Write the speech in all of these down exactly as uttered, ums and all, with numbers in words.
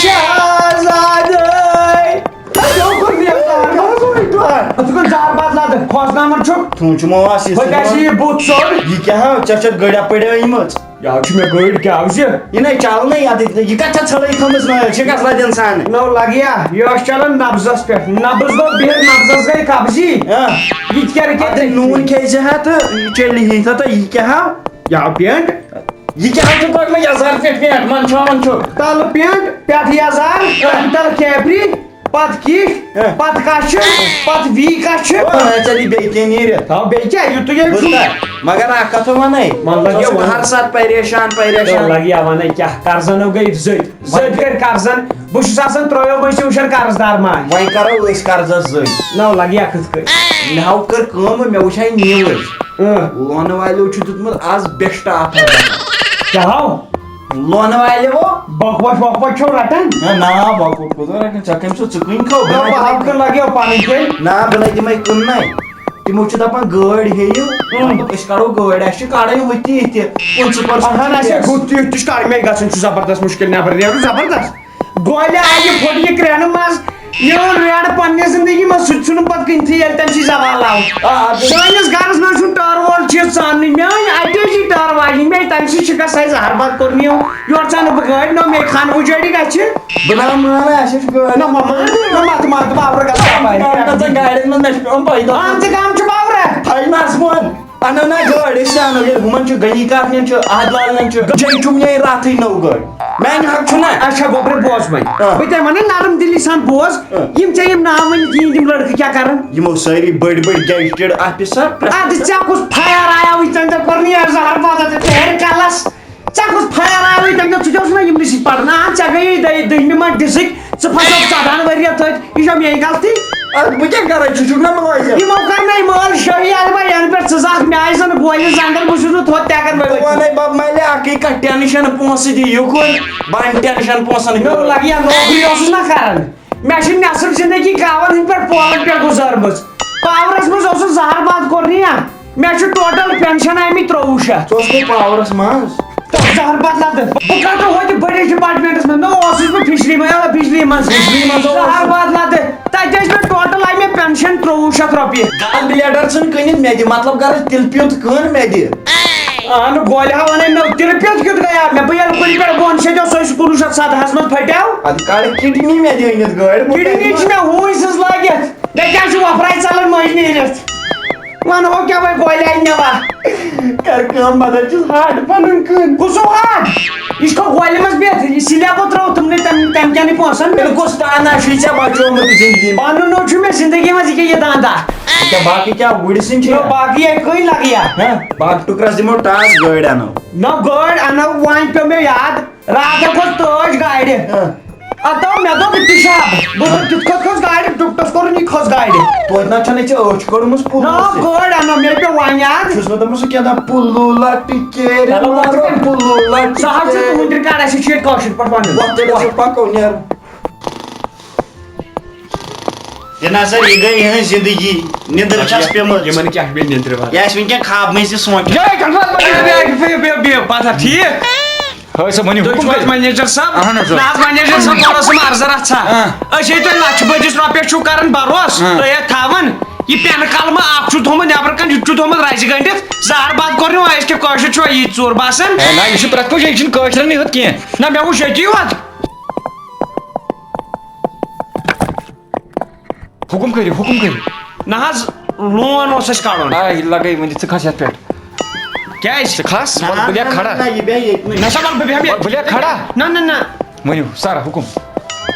شہزادے۔ ژےٚ کوٚر مےٚ زہر باد۔ ژٕ کوٚر زہر باد لدٕ۔ کھوژناوان چھُکھ۔ تھوٗن چھُ مو آسہِ۔ بہٕ گژھِ یہِ بُتھ سیوٚد۔ یہِ کیٛاہ ہا؟ ژےٚ چھَتھ گٔڑیا پٔڑیٲمٕژ۔ یہِ حظ چھُ مےٚ گٔڑۍ کیٛاہ حظ یہِ؟ یہِ نَے چَلنٕے اَتھ۔ یہِ کَتھ چھَتھ ژھٕڑٲے تھٲومٕژ نٲلۍ؟ چھِ کَتھ لَدِ اِنسان؟ نو لگیا، یہِ ٲس چلان نبزس پٮ۪ٹھ۔ نبز گوٚو بِہِتھ، نبزس گٔے قبضی۔ ہاں۔ یہِ تہِ کیٛاہ رُکہِ؟ اَدٕ نوٗن کھیٚیہِ زِ ہا تہٕ یہِ چیٚلہِ نہٕ ہیٚیہِ تہٕ یہِ کیٛاہ ہا؟ یا پینٹ۔ یہِ کیٛاہ چھُ گۄڈٕ مےٚ یَزار پٮ۪ٹھ پینٹ منٛد چھُ ہاوان چھُ؟ تَلہٕ پینٹ، پٮ۪ٹھٕ یَزار، تَمہِ تَلہٕ کیپری، پَتہٕ کِش، ہہ۔ پَتہٕ کَچھِ، پَتہٕ وی کَچھِ۔ وۄنۍ ژےٚ یہِ بیٚیہِ کینٛہہ نیٖرِتھ۔ تھاو بیٚیہِ کیٛاہ، یُتُے یے بوٗزتھا؟ چھُ۔ مگر اَکھ کَتھ وَنَے، وَن لَگہِ ژٕ چھُکھ وَن۔ ہر ساتہٕ پریشان، پریشان۔ لَگہِ یا وَنَے کیٛاہ، قرضن ہو گٔے زٔدۍ۔ زٔدۍ کٔرۍ قرضن، بہٕ چھُس آسان ترٛٲیو مٔنٛزۍ وٕچھان قرض دار ما آسہِ۔ وۄنۍ کَرو أسۍ قرضس زٔدۍ۔ نو لَگہِ یا کِتھ کٔنۍ؟ مےٚ ہاو کٔر کٲم، مےٚ وٕچھے news۔ اۭں۔ لونہٕ والیو چھُ دیُتمُت آز best offer۔ کیٛاہ ہاو؟ لونہٕ والیو۔ بۄکوَچ وۄکوَچ چھو رَٹان؟ ہے نا، بۄکوَچ کوٗتاہ رَٹان؟ ژےٚ کَمہِ سۭتۍ، ژٕ کٕنۍ کھو؟ نہ، بہٕ ہاو کٔر لَگیو پَنٕنۍ کِنۍ۔ نا، بہٕ نَے دِمَے کٕننَے۔ تِمو چھُ دَپان گٲڑۍ ہیٚیِو، اۭں۔ مطلب، أسۍ کَڑو گٲڑۍ، اَسہِ چھِ کَڑٕنۍ ہُہ تہِ یہِ تہِ، پٕنٛژٕہ percent۔ اَہَن، اَسہِ ہے گُتھ تہِ یُتھ تہِ چھُ کَڑُن، مےٚ گژھُن چھُ زبردست مُشکِل، نٮ۪بر نیرُن زبردست۔ گۄلہِ آیہِ پھوٚٹ یہِ کرٛٮ۪نہٕ منٛز، میون ریڈ پننہِ زندگی منٛز، سُہ تہِ چھُنہٕ پتہٕ کُنتھٕے، ییٚلہِ تٔمۍ سٕے زوال آو۔ آ، آ، بِلکُل۔ سٲنِس گرس منٛز چھُنہٕ ٹٲر وول چیٖز ژاننٕے، میٲنۍ اٹیچی ٹٲر واجنہِ، مےٚ تَمہِ سۭتۍ چھِ گژھان زہر باد کوٚر مےٚ یورٕ ژانہٕ بہٕ گٲڑۍ، نہ مےٚ خانہٕ اُجڑِ گژھِ۔ بہٕ نہ مانہٕ، اَسہِ چھِ گٲڑۍ۔ نہ، مہ مان، نہ، مہ تہٕ مان، تہٕ بابرٕ گژھِ پاپا۔ گاڑٮ۪ن منٛز مےٚ چھُ پیوان پیدل۔ اہن تہِ کم چھُ بابرٕ۔ تھاینس منٛز۔ اَنو نا گٲڑۍ، أسۍ تہِ اَنو، ییٚلہِ ہُمن چھُ، غنی کاکنٮ۪ن چھُ، احد لالنٮ۪ن چھُ، جے چھُم نیرِ راتھٕے نٔو گٲڑۍ۔ میانہِ حق چھُنہ۔ اچھا، گوٚبرِ بوز وۄنۍ۔ آ۔ بہٕ تہِ وَنہٕ نرم دِلی سان بوز، آ۔ یِم ژےٚ یِم ناو ؤنِتھ یِہِنٛدۍ یِم لڑکہٕ کیٛاہ کَرَن؟ یِمو سٲری بٔڑۍ بٔڑۍ gazetted officer۔ اَدٕ ژےٚ کُس فایَر آیاوُے تَمہِ دۄہ کوٚر نہٕ یہِ زہر بازا تہٕ ژےٚ ہیٚرِ کَلَس؟ ژےٚ کُس فایَر آیاوُے تَمہِ دۄہ؟ ژٕ تہِ اوسُکھ نا یِمنٕے سۭتۍ پَران؟ آ، ژےٚ گٔیے دٔہہِ-، دٔہمہِ منٛز ڈِسٕک، ژٕ پھسیوکھ ژۄدہَن ؤرۍیَن تٔتھۍ۔ یہِ چھا میٲنۍ غلطی؟ اَدٕ بہٕ کیٛاہ کَرٕ؟ ژٕ چھُکھ نا مُلٲزِم؟ یِمو کٔر مےٚ مٲلۍ شٲہی اَلبا یَنہٕ پٮ۪ٹھ ژٕ زاکھ مےٚ آیہِ زَن گولہِ زنٛگَن، بہٕ چھُس نہٕ تھوٚد تہِ ہٮ۪کان ؤلِتھ۔ وَنے بَب مَلہِ اَکٕے کَتھ، ٹٮ۪نشَن پونٛسہٕ دِ یُکُن، بَنہِ ٹٮ۪نشَن پونٛسَن مےٚ ہیوٚر۔ لَگہِ یا نوکری ٲسٕس نہ کَران، مےٚ چھِ نٮ۪صٕف زِندگی گاوَن ہٕنٛدۍ پٮ۪ٹھ پولَن پٮ۪ٹھ گُزٲرمٕژ۔ پاورَس منٛز اوسُس زہر باد کوٚرنٕے یا۔ مےٚ چھُ ٹوٹل پینشن آمٕتۍ ترٛۆوُہ شیٚتھ۔ ژٕ اوسکھ پاورس منٛز؟ تہٕ زہر باد لَدٕ۔ بہٕ کَتھ ووتہِ بٔڑِس ڈپارٹمنٹس منٛز؟ مےٚ اوسُس بہٕ فشری منٛز، آ، بجلی منٛز۔ بجلی منٛز اوس۔ زہر باد لَدٕ۔ تَتہِ ٲسۍ مےٚ ٹوٹل آیہِ مےٚ پینشن ترٛۆوُہ شیٚتھ رۄپیہِ۔ گلڈ بلیڈر ژھٕن کٕنِتھ مےٚ دِ، مطلب کر ژٕ تِلہٕ پیوٗنت کٕن مےٚ دِ۔ اہن گولہِ ہا وَنے مےٚ تِلہٕ پیوٗنت کیُتھ گٔیو مےٚ؟ بہٕ ییٚلہِ کُنہِ پٮ۪ٹھ بۄن چھیٚدیو سُہ چھُ کُنوُہ شیٚتھ سَدہَس منٛز پھٹیو۔ اَدٕ کڑ کڈنی مےٚ دِ أنِتھ گٲڑۍ۔ کڈنی چھِ مےٚ ہوٗنۍ سٕنٛز لٲگِتھ۔ مےٚ کیٛاہ چھُ وۄپھراے ژَلان مٔنٛزۍ نیٖرِتھ؟ وَنہو کیٛاہ وۄنۍ گولہِ آیہِ مےٚ وا؟ کر کٲم، بدل چھُس ہاڈ پنُن کٕن۔ کُس ہیوٗ ہاڈ؟ یہِ چھُ گولہِ منٛز بِہِتھ، یہِ سِلیبو ترٛٲو تِمنٕے تَمہِ، تَمہِ کٮ۪نٕے پونٛسَن پٮ۪ٹھ۔ تیٚلہِ کُس تانا چھُے ژےٚ بچومُت زِندگی منٛز؟ پَنُن نوٚو چھُ مےٚ زِندگی منٛز یہِ کیٛاہ یہِ داندا۔ ژےٚ باقٕے کیٛاہ وُرِ سٕنٛدۍ چھِ؟ نو، باقٕے ہے کٕہٕنۍ لَگہٕ یا۔ ہہ؟ باقٕے ٹُکرَس دِمو ٹاس، گٲڑۍ اَنو۔ نو، گٲڑۍ اَنو، وۄنۍ پیوٚو مےٚ یاد۔ راتھ کھوٚت تٲج گاڑِ۔ ہہ۔ اتھ آو مےٚ دوٚپ، یہِ تہِ چھا؟ بہٕ دوٚپ، کیُتھ کھوٚت کھوٚت گاڑِ؟ ٹُکٹس کوٚرُن یہِ کھوٚت گاڑِ۔ توتہِ نہ چھَنہٕ ژےٚ أچھ کٔڑمٕژ پُلوٗ نا، سۭتۍ۔ گٲڑۍ اَنو، مےٚ پیوٚو وۄنۍ یاد۔ چھُس نہٕ دوٚپمُت سُہ کیٛاہ تام پُلوٗ لَٹہِ کیرِ چلو، وۄنۍ مارو، چھُ پُلوٗ لَٹہِ سُہ حظ چھُ کیرِ۔ تُہُنٛد رِکارڈ، اَسہِ چھُ ییٚتہِ کٲشِر پٲٹھۍ وَنُن۔ وۄتھ تیٚلہِ ہسا پَکو، نیرو۔ یہِ نظر، یہِ گٔے یِہٕنٛز زِندگی، نِندٕر چھَس پیٚمٕژ۔ یِمَن کیٛاہ چھُ بیٚیہِ نِندرِ وَرٲے؟ یہِ آسہِ وٕنکٮ۪ن خاب مٔنٛزۍ تہِ سونٛچان۔ جاے کَتھ وَنہٕ بہٕ؟ بیٚیہِ، بیٚیہِ، بیٚیہِ، بیٚیہِ، پَتہ ٹھیٖک؟ ہے، سا ؤنِو، تُہۍ حُکُم چھِو حظ کٔرِو۔ منیجر صاحب؟ اہن حظ، آ۔ نہ حظ، منیجر صٲب، گۄڈٕ اوسُم عرضہٕ رژھا۔ آ۔ أسۍ ییٚلہِ تُہۍ لَچھِ بٔدِس رۄپیَس چھُو کَران بروسہٕ، آ۔ تُہۍ اَتہِ تھاوان، یہِ پٮ۪نہٕ قلمہٕ اَکھ چھُو تھوٚمُت نٮ۪برٕ کَنہِ، یہِ تہِ چھُو تھوٚمُت رَزِ گٔنٛڈِتھ، زہر باد کوٚر نہٕ وۄنۍ، أسۍ کیٛاہ کٲشِر چھِوا ییٖتۍ ژوٗر باسان؟ ہے، نہ، یہِ چھُ پرٛٮ۪تھ کُنہِ جایہِ، یہِ چھُنہٕ کٲشرٮ۪نٕے یوت کینٛہہ۔ نہ، مےٚ وٕچھ ییٚتی یوت۔ حُکُم کٔرِو، حُکُم کٔرِو۔ نہ حظ، لون اوس اَسہِ کَڑُن۔ آ، یہِ لَگَے وۄنۍ، ژٕ کھَس یَتھ پٮ۪ٹھ۔ کیٛازِ؟ ژٕ کھَس، نہ، وَلہٕ بہٕ لیکھٕ نہ، کھڑا۔ نہ، یہِ بیٚہہِ ییٚتہِ نٕے۔ نہ سا، وَلہٕ بہٕ بیٚہمہٕ وَلہٕ بہٕ ییٚتہِ۔ لیکھٕ کھڑا۔ نہ، نہ، نہ۔ ؤنِو، سَر، حُکُم۔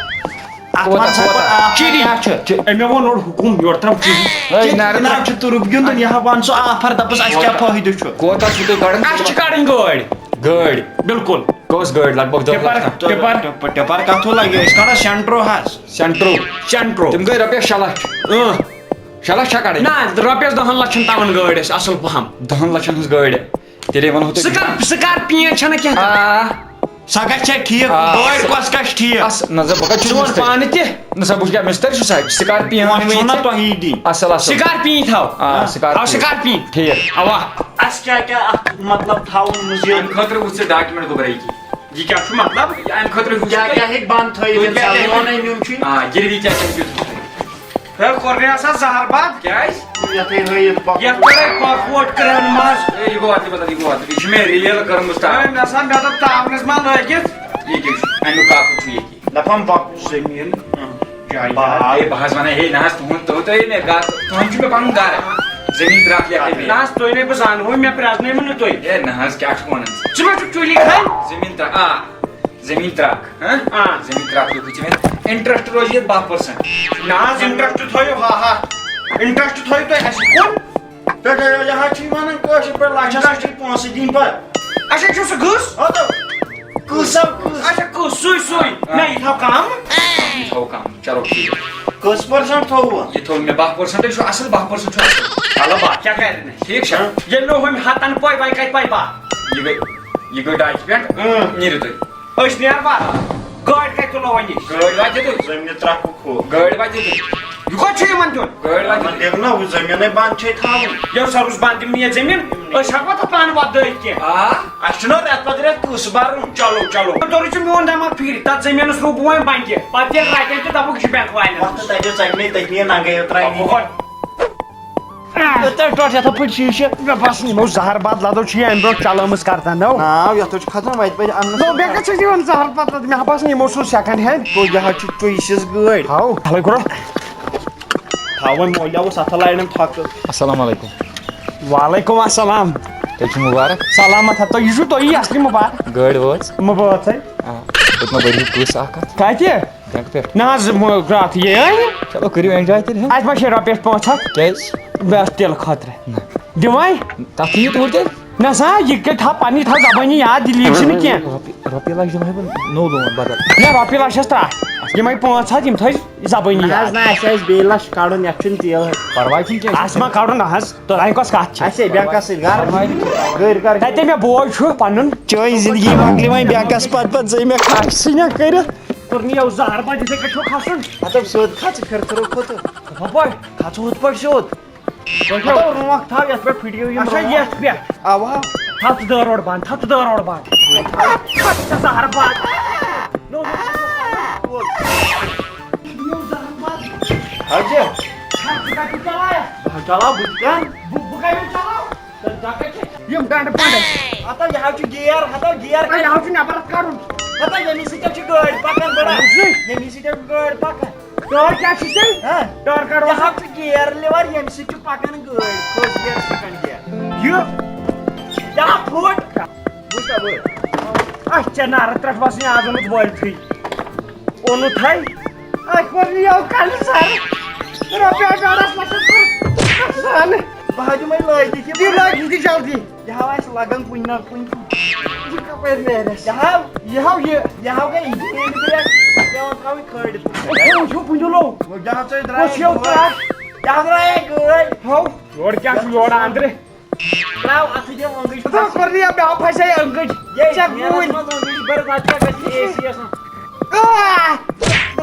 اَتھ کوتاہ، وَن سا کوتاہ؟ پَتہٕ اَکھ چیٖری۔ کیٛاہ چھُ؟ چہِ-، أمۍ مےٚ ووٚن اورٕ حُکُم، یورٕ ترٛاو چیٖری۔ ہے، چہِ-، نارٕ جِناب ترٛاو۔ چھُ تُرُپ گیُنٛدُن، یہِ ہا وَن سُہ آفر، دَپُس، اَسہِ کیٛاہ فٲیدٕ چھُ؟ کوتاہ چھُو تُہۍ کَڑان؟ اَسہِ چھِ کَڑٕنۍ گٲڑۍ۔ گٲڑۍ؟ بِلکُل۔ کۄس گٲڑۍ؟ لگ بگ دَہ ٹِپر، لَچھ تام۔ ٹِپر۔ ٹِپ-، ٹِپر کَتھ ہُہ لَگہِ؟ أسۍ کَڑو سٮ۪نٹرو حظ۔ سٮ۪نٹرو۔ سٮ۪نٹرو۔ تِم گٔے رۄپیَس شےٚ لَچھ۔ اۭں۔ شےٚ لَچھ چھا کَڑٕنۍ؟ نہ، رۄپیَس دَہَن لَچھَن تامَن گٲڑۍ اَسہِ اَصٕل پَہَم۔ دَہَن لَچھَن ہٕنٛز گٲڑۍ۔ تیٚلے وَنہو تۄہہِ۔ سُہ کَر، سُہ کَر پینٛژ چھَنہٕ کینٛہہ؟ آ۔ سۄ گژھِ ٹھیٖک، آ، گٲڑۍ سۄ کۄس گژھِ ٹھیٖک؟ اَس-، نہ، ژٕ بہٕ کَتہِ چھُس ژٕ وَن مِستٔرۍ؟ پانہٕ تہِ۔ نہ سا، بہٕ چھُس کیٛاہ مِستٔرۍ چھُسا؟ سُہ کَر پینٛژ وۄنۍ چھُو نا تۄہی دِنۍ۔ اَصٕل، اَصٕل۔ سُہ کَر پینٛژ تھاو؟ آ، سُہ کَر آ، سُہ پینٛژ۔ کَر پینٛژ؟ ٹھیٖک۔ اَوا۔ اَسہِ کیٛاہ کیٛاہ اَتھ مطلب تھاوُن مُزیٖد؟ اَمہِ خٲطرٕ وٕچھ ژٕ ڈاکیومٮ۪نٛٹ گوٚبرا یہِ کہِ۔ یہِ کیٛاہ چھُ مطلب؟ اَمہِ خٲطرٕ ہیوٚچھ کیٛاہ تۄہہِ؟ کیٛاہ ہیٚکہِ بنٛد تھٲیِتھ؟ تُہۍ کیٛاہ اِنسان کیٛاہ میون ہیٚکہِ؟ أمۍ چھُنہٕ۔ آ، گِروی کیٛاہ کیٛاہ دیُت؟ ہے، کوٚر مےٚ آسان زہر بنٛد۔ کیٛازِ؟ یَتھ ہے ہٲیِتھ پۄ-، یَتھ کَرے پۄکھ ووٹ کرٛٮ۪ن منٛز۔ ہے، یہِ گوٚو اَتھ، یہِ بدل، یہِ گوٚو اَتھ۔ یہِ چھُ مےٚ ریل کٔرمٕژ ہے، تَتھ۔ مےٚ سا، مےٚ دوٚپ تاونَس ما لٲگِتھ۔ یہِ کیٛاہ چھُ؟ اَمیُک کاکُد چھُ ییٚتی۔ دَپان بۄکُل زٔمیٖن۔ جایہِ با-، دار۔ ہے، بہٕ حظ وَنان، ہے، نہ حظ، تُہُنٛد، تُہُنٛد، تُہُنٛد، تُہُنٛد، تُہُنٛد چھُ مےٚ پَنُن گَرٕ۔ زٔمیٖن ترٛکھ لیکھے مےٚ۔ نہ حظ، تُہۍ نے بہٕ زانہوے، مےٚ پرٛزنٲیمٕے نہٕ تُہۍ۔ ہے، نہ حظ، کیٛاہ چھُکھ وَنان ژٕ؟ ژٕ ما چھُکھ چُلی کھنٛڈ؟ زٔمیٖن ترٛکھ، آ، زٔمیٖن ترٛکھ، ہاں؟ آ۔ زٔمیٖن ترٛکھ لیوٚکھُے ژےٚ مےٚ۔ Interest روزِ ییٚتہِ باہ percent۔ نہ حظ، interest تھٲیِو، ہا، ہا۔ Interest تھٲیِو تُہۍ اَسہِ کُن۔ پٮ۪ٹھٕ یہِ حظ چھِ وَنان کٲشِر پٲٹھۍ لَچھَس پٮ۪ٹھ چھِ پونٛسہٕ دِنۍ پَتہٕ۔ اچھا، چھُ سُہ گُس؟ ہَتو، کُس سا گُس؟ اچھا، کُس؟ سُے، سُے۔ آ۔ نہ، یہِ تھاو کَم۔ یہِ تھاو کَم۔ چلو، ٹھیٖک۔ کٔژ percent تھوٚوُ؟ یہِ تھوٚو مےٚ باہ percent، یہِ چھُ اَصٕل، باہ percent چھُ اَصٕل۔ چلو، با، کیٛاہ کَرِ نہٕ؟ ٹھیٖک چھا؟ ییٚلہِ نہٕ ہُمہِ ہَتَن پوے، وۄنۍ کَتہِ پَے با؟ یہِ گٔے، یہِ گٔے ڈاے پٮ۪ٹھ، اۭں۔ نیٖرِو تُہۍ۔ أسۍ نیروا؟ گٲڑۍ کَتہِ تُلو وۄنۍ أسۍ؟ گٲڑۍ واتہِ تُہۍ۔ زٔمیٖنہِ ترٛکھ ہُہ کھوٚو۔ گٲڑۍ واتہِ تُہۍ۔ یہِ کوٚت چھُ یِمَن دیُن؟ گٲڑۍ واتہِ یِمَن تُہۍ۔ دِکھ نہ، ہُہ زٔمیٖنَے بنٛد چھے تھاوٕنۍ۔ یہِ سا روٗز بنٛد، یِم نِیَتھ زٔمیٖن۔ أسۍ ہٮ۪کوا تَتھ پانہٕ وۄپدٲیِتھ کینٛہہ؟ آ، اَسہِ چھُنہ رٮ۪تہٕ پَتہٕ رٮ۪تہٕ قٕسہٕ بَرُن۔ چلو، چلو۔ تورٕ چھُ میون دٮ۪ماغ پھیٖرِتھ، تَتھ زٔمیٖنَس روٗ بہٕ وۄنۍ بنٛگہِ۔ پَتہٕ ییٚلہِ رَٹن تہٕ دَپُکھ، یہِ چھُ بٮ۪نٛک والٮ۪ن۔ وۄتھ تہٕ تَتہِ ژَمہِ تَتہِ نِیَتھ ننٛگَے یوت ترٛاونہِ۔ اوٚہَے۔ تہٕ تۄہہِ ٹۄٹھ یَتھ پٲٹھۍ چھِ یہِ چھِ۔ مےٚ باسان، یِمو زہر باد لَدو چھِ یہِ اَمہِ برونٛٹھ چَلٲمٕژ کَرتَن، نو۔ ناو یَتھ چھُ کھَسان وَتہِ پَزِ اَننَس۔ نو، بیٚیہِ کَتہِ چھِ یِوان زہر باد لَدو؟ مےٚ باسان، یِمو سوٗز second hand۔ گوٚو، یہِ حظ چھُ ٹُوِسِس گٲڑۍ۔ ہاو، ہَلٲے کَرو۔ تھاوَے مولیا اوس اَتھ لایِنَن تھۄکہٕ۔ السلام علیکم۔ وعلیکم السلام۔ تُہۍ چھِو مُبارک۔ سلامت ہا، تُہۍ، یہِ چھُو تۄہی اَصلی مُبارک۔ گٲڑۍ وٲژ۔ مُبارک ہے۔ آ، پٔتمہِ ؤرۍ یہِ قٕصہٕ اَکھ اَتھ۔ کَتہِ؟ بینٛکہٕ پٮ۪ٹھ۔ نہ حظ، مو-، راتھ یے آیہِ۔ چلو، کٔرِو enjoy تیٚلہِ، ہہ؟ اَسہِ ما چھِ رۄپیَس پانٛژھ ہَتھ؟ کیٛازِ؟ بس تیلہٕ خٲطرٕ۔ نہ۔ دِمَے؟ تَتھ یِیہِ توٗرۍ تیٚلہِ۔ نہ سا، یہِ کَتہِ تھاو پَنٕنی، تھاو زبٲنی یاد، دِلیٖل چھِنہٕ کینٛہہ۔ رۄپیہِ، رۄپیہِ لَچھ دِمہٕ ہا بہٕ نوٚو loan بدل۔ نہ، رۄپیہِ لَچھ حظ ترٛٹھ۔ یِمَے پانٛژھ ہَتھ، یِم تھٲے زبٲنی نہ حظ، یاد۔ نہ، اَسہِ آسہِ بیٚیہِ لَچھ کَڑُن، یَتھ چھُنہٕ تیل حظ۔ پَرواے چھُنہٕ کینٛہہ۔ اَسہِ ما کَڑُن، نہ حظ، تۄہہِ کۄس کَتھ چھِ؟ اَسہِ ہے بینٛکَس سۭتۍ گَرٕ۔ پَرواے چھُنہٕ۔ گٔرۍ گَرٕ۔ تَتہِ مےٚ بوے چھُ پَنُن۔ چٲنۍ زِندگی مۄکلہِ وۄنۍ بینٛکَس پَتہٕ پَتہٕ ژٕے مےٚ کھَٹھ ژھٕنیا کٔرِتھ۔ کوٚر نہٕ یَوٕ زہر بَد، یِتھَے کٔنۍ چھُ کھَسُن۔ مطلب، سیوٚد کھَژٕ کھِرژھرو کھوٚتہٕ۔ ہُپٲٹھۍ، کھَژٕ ہُتھ پٲٹھۍ سیوٚد۔ تُہۍ چھِو مطلب، رونٛکھ تھاو یَتھ پٮ۪ٹھ پھٕٹِو یِم اچھا، رونٛکھ۔ یَتھ پٮ۪ٹھ۔ اَوا۔ تھاو ژٕ دٲر اوٚڑ بنٛد، تھاو ژٕ دٲر اوٚڑ بنٛد۔ اچھا، زہر بنٛد۔ نو، نو، نو، نو، نو۔ نو، زہر بنٛد۔ حاجی۔ ژٕ کَتہِ چلاوکھ؟ بہٕ چلاو، بہٕ تہِ کَرٕ۔ بہٕ، بہٕ کَمہِ چلاو؟ تہٕ دَکہٕ چھِ۔ یِم ڈنٛڈٕ پنٛڈٕ۔ ہتا، یہِ حظ چھُ gear، ہتا، gear ہے، یہِ حظ چھُ نٮ۪بر کَڑُن۔ ہتا، ییٚمی سۭتۍ چھِ گٲڑۍ پَکان بڑا۔ اَمہِ سۭتۍ؟ ییٚمی سۭتۍ چھِ گٲڑۍ پَکان۔ ٹٲر کیٛاہ چھُ تیٚلہِ؟ ہہ؟ ٹٲر کَڑو۔ یہِ حظ چھُ gear lever، ییٚمہِ سۭتۍ چھُ پَکان گٲڑۍ۔ First gear، second gear۔ یہِ؟ یہِ حظ پھُٹ۔ وٕچھ سا وٕچھ۔ اَسہِ چھےٚ نارٕ ترٛٹھ وَسٕنۍ آز آمٕژ وٲلۍتھٕے۔ اوٚنُتھ ہے۔ اَسہِ کوٚر یہِ یَوٕ کَلہٕ سَر۔ رۄپیہِ ڈۄڈَس لَچھَس کوٚر نۄقصان۔ بہٕ حظ دِمَے لٲگِتھ یہِ۔ یہِ لٲگِتھ یہِ جلدی۔ یہِ ہاو اَسہِ لَگان کُنہِ نَتہٕ کُنہِ۔ یہِ کَپٲرۍ نیرِ اَسہِ؟ یہِ ہاو، یہِ ہاو، یہِ، یہِ ہاو گٔے یہِ ہینٛڈ برٛیک، پٮ۪وان تھاوٕنۍ کھٲلِتھ۔ ہے، وٕچھِو، کُنہِ لوٚگ۔ وۄنۍ کیٛاہ ژٕ درٛایَکھ کُس ہیوٚو گٲڑۍ؟ ترٛٹھ؟ کیٛاہ درٛایَکھ گٲڑۍ؟ ہو۔ یورٕ کیٛاہ چھُ یورٕ اَنٛدرٕ؟ ترٛاو اَتھٕ دِ أنٛگٕج۔ ژٕ کوٚر نہٕ یہِ، مےٚ آو پھَسے أنٛگٕج۔ یے، ژےٚ نیرَس وُنۍ۔ منٛز أنٛگٕج بٔرِتھ، اَتھ کیٛاہ گژھِ اے سی یَس منٛز؟ آہ!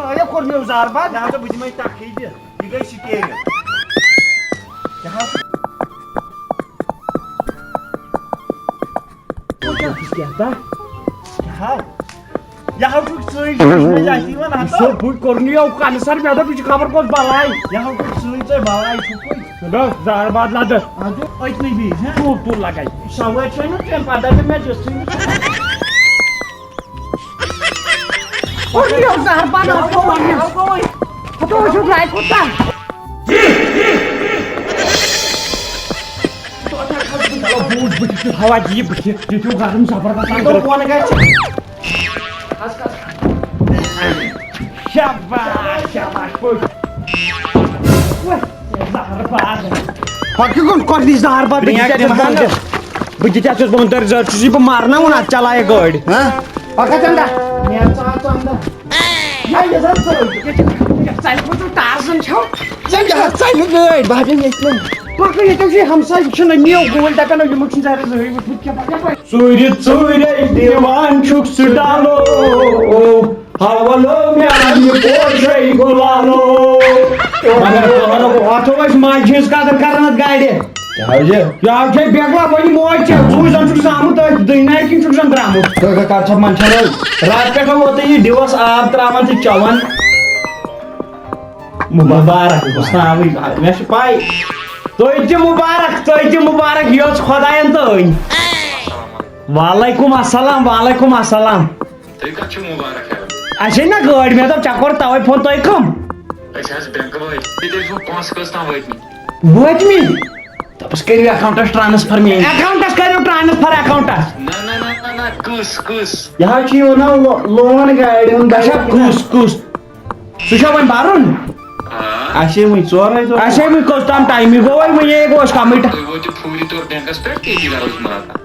آہ، یہِ کوٚر مےٚ زار بار۔ نہ ہسا، بہٕ دِمَے ٹَکھٕے دِ۔ یہِ گٔے سِٹیرِنٛگ۔ کیٛاہ حظ؟ کیٛاہ حظ؟ یہِ حظ چھُ ژٕے، یہِ چھُ مےٚ جایہِ یِوان اَتھ۔ سُہ بٕے کوٚر نہٕ یَوٕ کَنہٕ سَر، مےٚ دوٚپ، یہِ چھِ خبر کۄس بَلاے۔ یہِ حظ چھُ ژٕے، ژٕے بَلاے چھُکھ۔ مےٚ دوٚپ، زار باد لَدٕ۔ اَدٕ أتنٕے بِہِتھ، ہہ؟ تُل، تُل لَگَے۔ سَوٲرۍ چھَے نہٕ تَمہِ پَتہٕ دَپہِ مےٚ دِژٕے نہٕ۔ کوٚر نہٕ یَوٕ زار باد، اَتھ گوٚو وَنُن۔ ہَتو وٕچھِو درٛاے کوٗتاہ۔ بوٗٹھ بٕتھِ چھُ ہوا دِیہِ بٕتھِ، ییٚتہِ اوس گرم زبردست۔ یہِ گوٚو بۄن گژھِ۔ شاباش، شاباش، پٔکۍ۔ زہر باد۔ پکہِ کُن، کۄس نِش زہر باد؟ بہٕ کیٛاہ دِمہٕ ہا نہٕ؟ بہٕ کیٛاہ چھُس بہٕ دٔرۍ زٔر چھُس، یہِ بہٕ مارناوُن، اَتھ چلایہِ گٲڑۍ۔ ہہ؟ پکھ ژٕ اندر۔ نیرٕ ژٕ، آ، ژٕ اندر۔ ہے، یہِ زن ژٕ، یہِ ژٕ، یہِ ژَلہِ پَتہٕ ٹارزن چھَو۔ ژےٚ کیٛاہ حظ ژَلہِ گٲڑۍ؟ بہٕ ہا بیٚہمہٕ ییٚتہِ نٕے۔ پَکھ ییٚتٮ۪و چھِ ہمساے، یہِ چھُنہٕ نیو گوٗلۍ دَپان، یِمو چھُنہٕ زیادٕ زٕہٕے وٕچھمُت کینٛہہ۔ پَکھ یَپٲرۍ۔ ژوٗرِ ژوٗرِ دِوان چھُکھ سُہ ڈالو، ہاوَلو میٛانہِ پوشَے گُلالو۔ مگر تۄہہِ وَنو، ہۄتھو أسۍ ماجہِ ہِنٛز قدر کران اَتھ گاڑِ۔ یہِ حظ یہِ۔ یہِ حظ چھے بیگلا وۄنۍ موج ژےٚ۔ ژٕ وٕچھ زَن چھُکھ زامُت أتھۍ دٕنۍ نَرِ کِنۍ چھُکھ زَن درٛامُت۔ کٲکا کر چھَکھ منٛدچھان حظ؟ راتہٕ پٮ۪ٹھ ووتُے یہِ ڈِوَس آب ترٛاوان تہٕ چٮ۪وان۔ مُبارک، مُبارک، حُسناوٕے، مےٚ چھِ پَے۔ تُہۍ تہِ مُبارک، تُہۍ تہِ مُبارک، یٔژ خۄدایَن تہٕ أنۍ۔ وعلیکُم السلام، وعلیکُم السلام۔ تُہۍ کَتھ چھِو مُبارک ہٮ۪وان؟ اَسے نہ گٲڑۍ، مےٚ دوٚپ ژےٚ کوٚر تَوَے فون، تُہۍ کٕم؟ أسۍ حظ بٮ۪نٛکہٕ وٲلۍ۔ تُہۍ تہِ ٲسِوٕ پونٛسہٕ کٔژ تام وٲتۍمٕتۍ؟ وٲتۍمٕتۍ؟ دوٚپُس کٔرِو اٮ۪کاوُنٛٹَس ٹرٛانسفَر میٛٲنۍ۔ اٮ۪کاوُنٛٹَس کٔرِو ٹرٛانسفَر اٮ۪کاوُنٛٹَس۔ نہ، نہ، نہ، نہ، نہ، کُس، کُس؟ یہِ حظ چھُ یِوان لو-، لون گاڑِ ہُنٛد اچھا، بَچَس۔ کُس، کُس؟ سُہ چھا وۄنۍ بَرُن؟ آ۔ اَسے وٕنۍ ژورَے دۄہ۔ اَسے وٕنۍ کٔژ تام ٹایمٕے گوٚو وۄنۍ، وٕنہِ ہے گوٚو اَسہِ کَمٕے ٹا-، تُہۍ وٲتِو فوری طور بٮ۪نٛکَس پٮ۪ٹھ، تٔتی کَرو أسۍ مُلاقات۔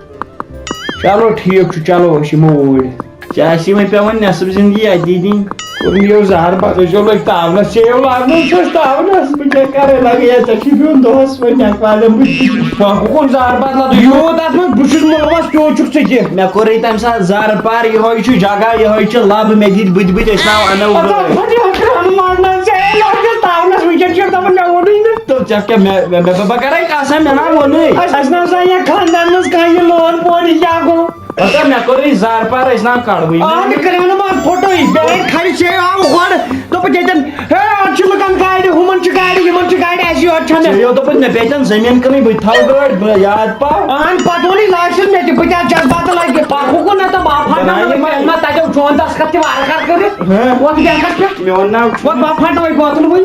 چلو ٹھیٖک چھُ، چلو أسۍ یِمو اوٗرۍ۔ ژےٚ آسی وۄنۍ پٮ۪وان نٮ۪صٕف زِندگی اَتی دِنۍ۔ کوٚر مےٚ یہِ زہر بَتہٕ، أسۍ یو لٔگۍ تاونَس، ژےٚ یو لاگُن چھُس تاونَس۔ بہٕ کیٛاہ کَرٕ لَگہٕ یا ژےٚ چھُے پیوٚن دۄہَس وۄنۍ نٮ۪کہٕ والٮ۪ن بہٕ تہِ۔ پَکھ کُن زہر بَتہٕ لَتہٕ یوٗت اَتھ منٛز، بہٕ چھُس مُلوَس، پیوٚو چھُکھ ژٕ کہِ۔ مےٚ کوٚرُے تَمہِ ساتہٕ زہر پار، یِہوٚے چھُ جگہ، یِہوٚے چھُ لَب، مےٚ دِتۍ بٕتھِ بٕتھِ أسۍ ناو اَنو پَتہٕ گٲڑۍ۔ پَتہٕ یہِ ہَکھ مانٛڈنَس ژےٚ ہے لَگَس تاونَس، وٕنکٮ۪ن چھُ دَپان مےٚ ووٚنُے نہٕ۔ تہٕ ژےٚ کیٛاہ مےٚ، مےٚ، بہٕ، بہٕ کَرَے قسم، مےٚ نا ووٚنُے۔ اَسہِ، اَسہِ نہ سا یہِ خانٛدانَس کانٛہہ یہِ لون پون، یہِ کیٛاہ گوٚو؟ مطلب، مےٚ کوٚرُے زارٕ پار، أسۍ ناو کڑوٕے۔ آ، مےٚ کریو نہٕ مان فوٹوٕے۔ بیٚیہِ کھرِ چھے آو ہورٕ، دوٚپُکھ ییٚتٮ۪ن، ہے، اَتھ چھِ لُکن گاڑِ، ہُمن چھِ گاڑِ، یِمن چھِ گاڑِ، اَسہِ یوت چھَنہٕ۔ ژےٚ یو دوٚپُتھ مےٚ پیٚتٮ۪ن زٔمیٖن کٕنٕنۍ، بہٕ تہِ تھاوٕ گٲڑۍ، بہٕ یاد پاو۔ اَہَن، پَتہٕ ووٚنُے لاسٹَس مےٚ تہِ، بہٕ تہِ آسہٕ جذباتہٕ لَگہِ۔ پَکھ ہُکُن نہ تہٕ بہٕ آو پھاٹناوٕ بَناو یِمَے۔ نہ، تَتٮ۪و چون دستخط تہِ وارٕ کارٕ کٔرِتھ۔ ہہ۔ وۄتھ بیٚنٛکَس پٮ۪ٹھ۔ میون ناو چھُ وۄتھ بہٕ آو پھاٹناوَے بوتل وٕنۍ۔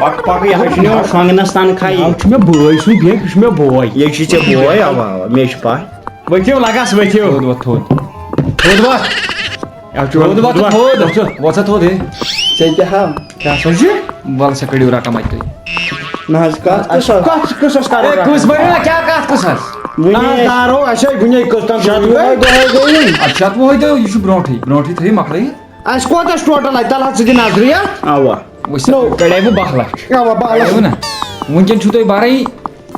پک، پک، یہِ حظ چھُ مےٚ شۄنٛگنَس تنخواہی۔ یہِ چھُ مےٚ بٲے سُنٛد بیگ، یہِ چھُ مےٚ بوے۔ یہِ چھُ ژےٚ بوے، اوا، اوا، مےٚ چھُ پَے۔ ؤتھِو لگس، ؤتھِو۔ تھوٚد وۄتھ، تھوٚد۔ تھوٚد وۄتھ۔ یہِ حظ چھُ تھوٚد وۄتھ، تھوٚد وۄتھ۔ تھوٚد۔ وۄتھ سا تھوٚد، ہے۔ ژےٚ کیٛاہ ہاو؟ کیٛاہ سا چھُ؟ وَلہٕ سا کٔڑِو رقم اَتہِ تُہۍ۔ نہ حظ، کَتھ اَسہِ قٕصَس؟ کَتھ قٕصَس کَرو ہے، رقم؟ کُس بَنیو نا؟ کیٛاہ کَتھ قٕصَس؟ وٕنی نہ حظ، دارو، اَسہِ ہے وٕنے قٕصہٕ تام شَتوُہ دۄہَے گٔیی۔ اَدٕ شَتوُہَے دۄہ، یہِ چھُ برونٛٹھٕے، برونٛٹھٕے تھٲیِو مۄکلٲیِتھ۔ اَسہِ کوتاہ چھُ ٹوٹل اَتہِ؟ تَلہٕ حظ ژٕ دِ نظرِ اَتھ۔ اَوا۔ وٕچھ سا، نو۔ کڑے بہٕ باہ لَچھ۔ اَوا، باہ لَچھ۔ کڑے بہٕ نا۔ وٕنکٮ۪ن چھُو تۄہہِ بَرٕنۍ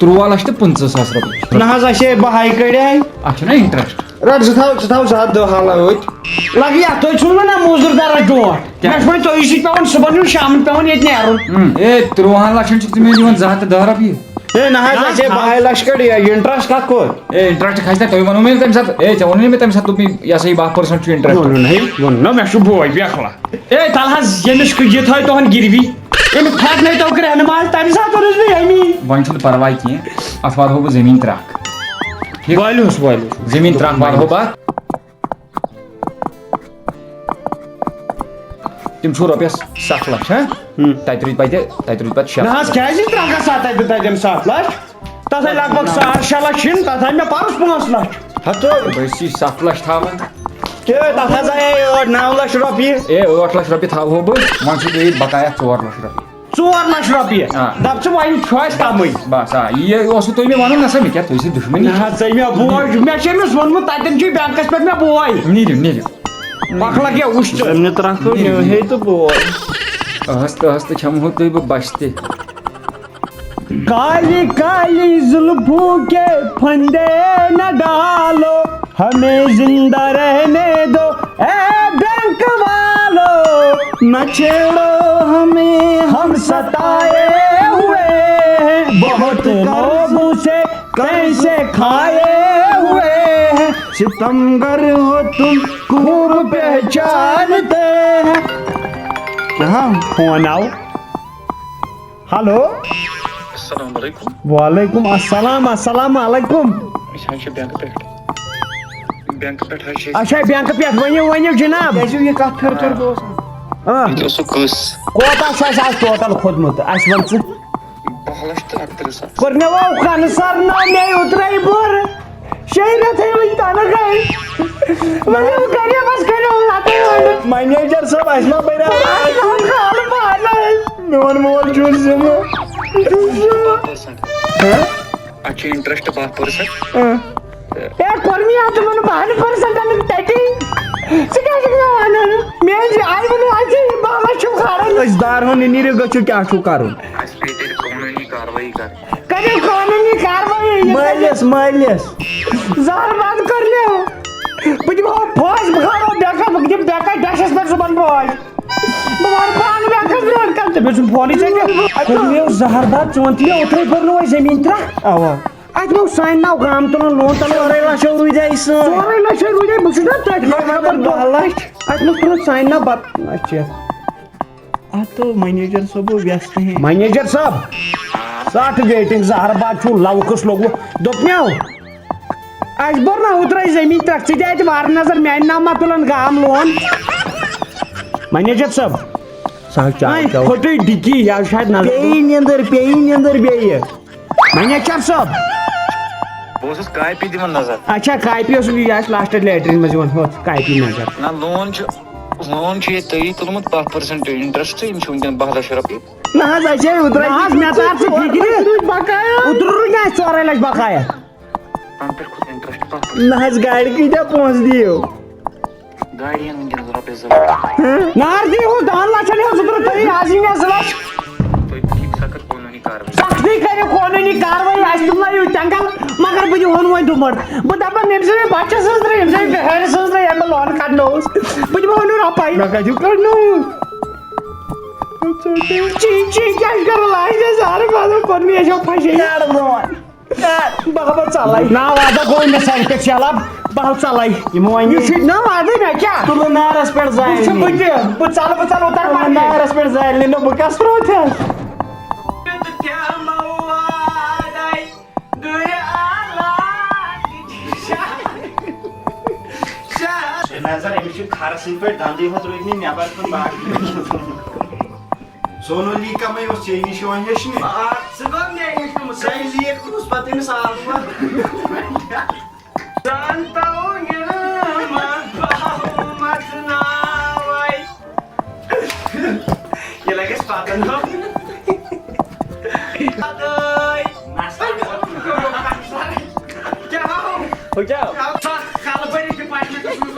تُرٛواہ لَچھ تہٕ پٕنٛژٕہ ساس رۄپیہِ۔ نہ حظ، اَسے بَہَے کڑے۔ اَتھ چھُنہ interest۔ رَٹ، ژٕ تھاو، ژٕ تھاو زٕ ہَتھ دَہ حالہ أتھۍ۔ لَگہِ یَتھ، تُہۍ چھُو وَنان موٚزوٗر دَرَس ڈونٛٹھ۔ کیٛاہ؟ مےٚ چھُ وۄنۍ تُہی سۭتۍ پٮ۪وان صُبحن یُن، شامَن پٮ۪وان ییٚتہِ نیرُن۔ ہُم، ہے، تُرٛوَہَن لَچھَن چھِ تُہۍ مےٚ دِوان زٕ ہَتھ تہٕ دَہ رۄپیہِ۔ ہے، نہ حظ، نہ اَسے حظ۔ بَہَے لَچھ کڑے، interest کَتھ کوٚر؟ اے، interest کھسہِ نہ، تۄہہِ ووٚنوُ مےٚ تَمہِ ساتہٕ، اے، ژےٚ ووٚنُے نہٕ مےٚ تَمہِ ساتہٕ، دوٚپ مےٚ، یہِ ہسا یہِ باہ percent چھُ interest۔ ووٚنُن ہے، ووٚن نہ، مےٚ چھُ بوے بیکھلا۔ اے، تَلہٕ حظ، ییٚمِس کُ-، یہِ تھٲے تُہُنٛد گِروی، أمِس پھٹنٲے تو کرٛٮ۪ہنہٕ ماز، تَمہِ ساتہٕ اوٚنُس بہٕ ییٚمی۔ وۄنۍ چھُنہٕ پَرواے کینٛہہ، اَتھ والہو بہٕ زٔمیٖن ترٛکھ۔ ٹھیٖک؟ وٲلِوس، وٲلِوس۔ زٔمیٖن ترٛکھ والہو بہٕ اَتھ۔ تِم چھُو رۄپیَس ستھ لَچھ، ہا؟ ہُم۔ تَتہِ روٗدۍ پَتہٕ، تَتہِ روٗدۍ پَتہٕ شےٚ۔ نہ حظ، کیٛازِ ترٛکھ گژھِ تَتہِ، تَتہِ تِم ستھ لَچھ؟ تَتھ آے لگ بگ ساڑ شےٚ لَچھ یِن، تَتھ آے مےٚ پَرُس پانٛژھ لَچھ۔ ہَتو۔ بہٕ ٲسی ستھ لَچھ تھاوان۔ تہِ تَتھ حظ آے ٲٹھ نَو لَچھ رۄپیہِ۔ اے، ٲٹھ لَچھ رۄپیہِ تھاوہو بہٕ، وۄنۍ چھُو تُہۍ ییٚتہِ بقایا ژور لَچھ رۄپیہِ۔ ژور لَچھ رۄپیہِ؟ آ۔ دَپ ژٕ وۄنۍ چھُ اَسہِ کَمٕے۔ بَس، آ، یہِ اوسوٕ تُہۍ مےٚ وَنُن، نہ سا، مےٚ کیٛاہ، تُہۍ ٲسِو دُشمنی۔ نہ حظ، ژےٚ مےٚ بوز، مےٚ چھُ أمِس ووٚنمُت، تَتٮ۪ن چھُے بینکَس پٮ۪ٹھ مےٚ بوے۔ نیٖرِو، نیٖرِو۔ مۄکلا کیٛاہ وٕچھ ژٕ؟ زَن نہٕ ترٛکھ نیٖرِو، ہے نیٖرِو۔ تہٕ بوے۔ ٲس تہٕ ٲس تہٕ کھٮ۪مہو تُہۍ بہٕ بَچھِ تہِ۔ کالی کالی زلفوں کے پھندے نہ ڈالو، ہمیں زندہ رہنے دو، اے بینک والو، نہ چھیڑو ہمیں، ہم ستائے ہوئے ہیں، بہت لوگوں سے پیسے کھائے ہوئے ہیں، ستمگر ہو تم خوب پہچانتے ہیں۔ کیٛاہ فون آو؟ ہیلو۔ السلام علیکم۔ وعلیکم السلام، السلام علیکم۔ أسۍ حظ چھِ بینکہٕ پٮ۪ٹھ۔ بینکہٕ پٮ۪ٹھ حظ چھِ أسۍ۔ اچھا، بینکہٕ پٮ۪ٹھ، ؤنِو، ؤنِو جناب۔ کیٛازِ یہِ کَتھ کھٔر کھٔر گوٚو آسان؟ آ۔ یہِ تہِ اوس سُہ قٕصہٕ۔ کوتاہ چھُ اَسہِ آز ٹوٹل کھوٚتمُت؟ اَسہِ وَن ژٕ۔ باہ لَچھ تہٕ اَکتٕرٛہ ساس۔ کوٚر مےٚ وَو کَنہٕ سَر نہ مےٚ اوترَے بوٚر۔ شیٚیہِ رٮ۪تھٕے وٕنہِ تَنہٕ گٔے۔ وۄنۍ یِم غریٖبَس کٔرِو لَتَے وۄنۍ۔ منیجر صٲب، اَسہِ ما بَنیٛاو؟ وۄنۍ کَرٕ خانہٕ پانَے۔ میون مول چھُ ذِمہٕ۔ ہہ؟ اَتھ چھُ interest باہ percent۔ ہہ۔ ہے، کوٚر مےٚ اَتھ تِمَن بَہَن percent-َن تَتی۔ ژٕ کیٛاہ چھُکھ مےٚ وَنان؟ میٛٲنۍ جاے وَنو اَتہِ، یہِ باہ لَچھ چھُو کھاران۔ أسۍ دار ہُنٛد نیٖرِو گٔژھِو، کیٛاہ چھُو کَرُن؟ اَسہِ پیٚیہِ تیٚلہِ قونوٗنی کاروٲیی کَرٕنۍ۔ کٔرِو قونوٗنی کاروٲیی۔ مٲلِس، مٲلِس۔ زہر بنٛد کٔر مےٚ۔ بہٕ دِمہٕ ہا پھَش، بہٕ کھارو بٮ۪کَس، بہٕ دِمہٕ بٮ۪کَس ڈَشَس پٮ۪ٹھ صُبحن پھَش۔ بہٕ وَنہٕ پانہٕ، مےٚ کَتھ برونٛٹھ کَنہِ تہٕ مےٚ چھُنہٕ فونٕے ژےٚ کیٛاہ؟ کوٚر مےٚ اوس زَہر بَتہٕ، ژٕ وَن تہٕ مےٚ اوترَے کوٚر نہٕ وۄنۍ زٔمیٖن ترٛکھ۔ اَوا۔ اَتہِ مےٚ اوس سانہِ ناوٕ گام تُلُن لون تَلُن۔ ژورَے لَچھ رۄپیہِ ژٕ۔ ژورَے لَچھ رۄپیہِ، بہٕ چھُس نا تٔتھۍ یہِ برابر دَہ لَچھ۔ اَتہِ مےٚ اوس تُلُن سانہِ ناوٕ بَتہٕ۔ اَچھا۔ اَتھ تو منیجر صٲب ویستہٕ ہیں۔ منیجر صٲب، ژَٹھ گیٹِنگ زَہر بَتہٕ چھُو لَوکَس لوٚگمُت۔ دوٚپمَو، اَسہِ بوٚر نا اوترَے زٔمیٖن ترٛکھ، ژٕ تہِ اَتہِ وارٕ نظر، میٛانہِ ناوٕ ما تُلَن گام لون؟ منیجر صٲب، سُہ حظ چاو، وۄنۍ چاو۔ پھٔٹٕے ڈِکی، یہِ حظ چھُ اَتہِ نظر۔ پیٚیہِ نیٚنٛدٕر، پیٚیہِ نیٚنٛدٕر بیٚیہِ۔ منیجر صٲب۔ بہٕ اوسُس کاپی دِوان نظر۔ اچھا، کاپی اوس، یہِ آسہِ لاسٹَس لیٹرِن منٛز یِوان، ہُتھ کاپی نظر۔ نہ، لون چھُ، لون چھُ ییٚتہِ تۄہہِ تُلمُت باہ percent interest، یِم چھِ وٕنکٮ۪ن باہ لَچھ رۄپیہِ۔ نہ حظ، اَسہِ ہے اوترَے نہ حظ، مےٚ تار ژٕ فِکرِ۔ اوترٕ روٗدۍ نہ اَسہِ ژورَے لَچھ بقایا۔ تَنہٕ پٮ۪ٹھ کھوٚت interest پَتھ۔ نہ حظ، گاڑِ کۭتیٛاہ پونٛسہٕ دِیِو؟ گاڑِ یِن وٕنکیٚنَس رۄپیَس زٕ لَچھ۔ نار دی ہُہ دَہَن لَچھَن ہُنٛد زٕ ترٛہ تھٲیِو، آز یی مےٚ زٕ لَچھ۔ تُہۍ دِیِو سخت قونوٗنی کاروائی۔ سختی کٔرِو قونوٗنی کاروائی، اَسہِ تُلنٲیِو جنگل، مگر بہٕ دِمہٕ ہون وۄنۍ دُمبُر۔ بہٕ دَپَن، ییٚمہِ سۭتۍ مےٚ بَچَس سٕنٛز ترٛٲے، ییٚمہِ سۭتۍ مےٚ بِہارِ سٕنٛز ترٛٲے، ییٚمہِ بہٕ لون کَڑنووُس، بہٕ دِمہٕ ہون نہٕ رۄپَے۔ مےٚ کَتہِ کَڑنووُس؟ چی، چی کیٛاہ چھُ کَرُن؟ لاسٹَس زَہر بَتہٕ کوٚر مےٚ، یہِ چھو پھَشے۔ کَڑ لون۔ بہٕ ہا بہٕ ژَلَے۔ نا وعدہ گوٚو مےٚ سانہِ پٮ۪ٹھ یَلہٕ، بہٕ ہا ژَلَے۔ یِمو وَنہِ یہِ چھُ نا وعدٕ مےٚ کیٛاہ؟ تُلہٕ نارَس پٮ۪ٹھ بہٕ چھُس زانہِ۔ بہٕ تہِ، بہٕ ژَلہٕ، بہٕ ژَلہٕ اوتار تُلہٕ پَتہٕ۔ نارَس پٮ۪ٹھ زانہِ، نہ بہٕ کَس پرٛوتھَس؟ ہے نظر، أمِس چھِ کھرٕ سٕنٛدۍ پٲٹھۍ دَنٛدٕے ہوت روٗدۍ مٕتۍ نٮ۪بَر کُن باقٕے۔ سونو لی کمٕے اوس ژےٚ نِش یِوان ہیٚچھنہِ؟ آ، ژٕ گوٚو مےٚ نِش گوٚمُت۔ ژےٚ لیٖک کوٚرُس پتہٕ أمِس آلوَن۔ زانتو یِنہٕ منٛدباوُمَتھ ناوَے۔ یہِ لَگٮ۪س پَتَن ہو۔ پَتَے۔ کیٛاہ ہو؟ ہُہ کیٛاہ؟ کَلہٕ بٔرِتھ ڈِپارٹمنٹَس منٛز۔